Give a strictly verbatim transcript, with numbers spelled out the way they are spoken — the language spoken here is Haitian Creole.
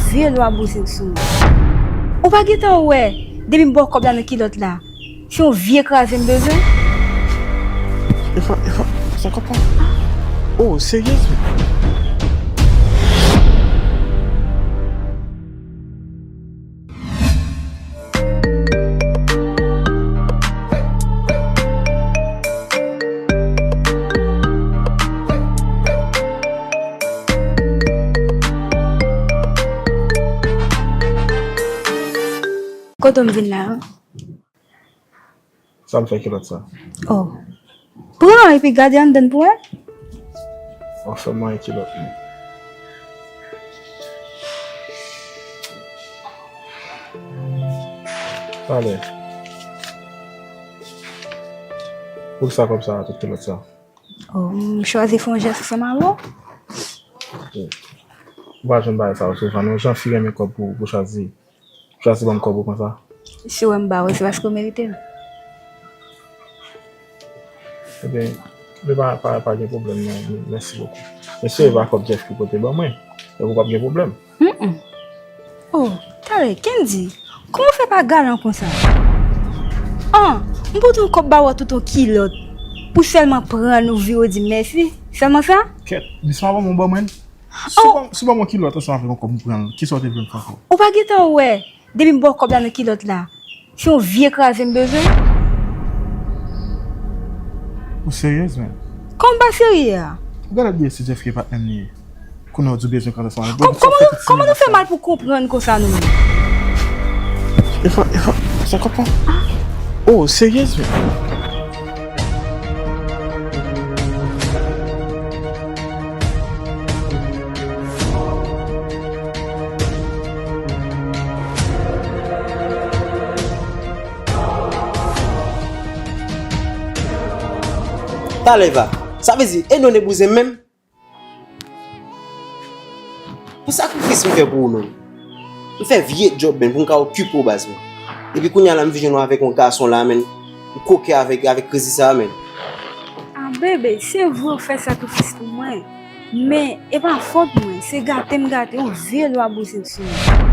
Vye lwa bouzen sou mwen. Ou pa gentan wè, depi m ba w kòb la nan kilòt la, se yon vye kraze m bezwen. Efa, Efa, sa k ap pase? Oh, seryezman? Kote m vin la a? Sa m fè kilòt sa? Oh. Pran epi gade anndan pou wè. W ap fè m manyen kilòt mwen. Talè. Poukisa kòb sa a tout kilòt sa? Oh, m chwazi fè yon jès ansanm avè w. Ou pa janm bay sa yo souvan, non. Jan fi renmen kòb pou, pou chwazi. Chwazi ban m kòb ou konsa. Si w wè m ba w, se paske w merite l. Ebyen, men pa, pa, pa gen pwoblèm, non. Mèsi bokou. Men si se pa kòb Jeff ki pote ban mwen, donk ou p ap gen pwoblèm. Mm-mm. Oh, talè, Kendy, kòman w fè pa galan konsa? An, m pote yon kòb ba w tout yon kilòt pou sèlman pran l ou vire w di m mèsi. Sèlman sa? Kèt, misye pa ban mwen, ban mwen. Si w ban m, si w ban mwen yon kilòt ansanm avèk yon kòb m pran l, kisa w te vle m fè ankò? Ou pa gentan wè, depi m ba w kòb la nan kilòt la, se yon vye kraze m bezwen. Ou seryez, menm? Kòman m pa serye a? Ou genlè bliye se Jeff ki patnè m li ye. Kounye a w di w bezwen kraze ansanm avèk mwen. Kòm-, kòman nou, kòman nou fè mal pou konprann konsa nou menm? Efa, Efa, sa k ap pase? Oh, seryez, menm? Talè Eva, sa vle di, e nou de bouzen menm? Pou sakrifis m fè pou ou menm. M fè vye djòb menm pou m ka okipe w baz mwen. Epi kounye a la m vin jwenn ou avèk yon gason la menm. Ou koke avèk, avèk krezi sa menm. Ah bebe, se vre w fè sakrifis pou mwen. Men, e pa fòt mwen, se gate m gate yon vye lwa bouzen sou mwen.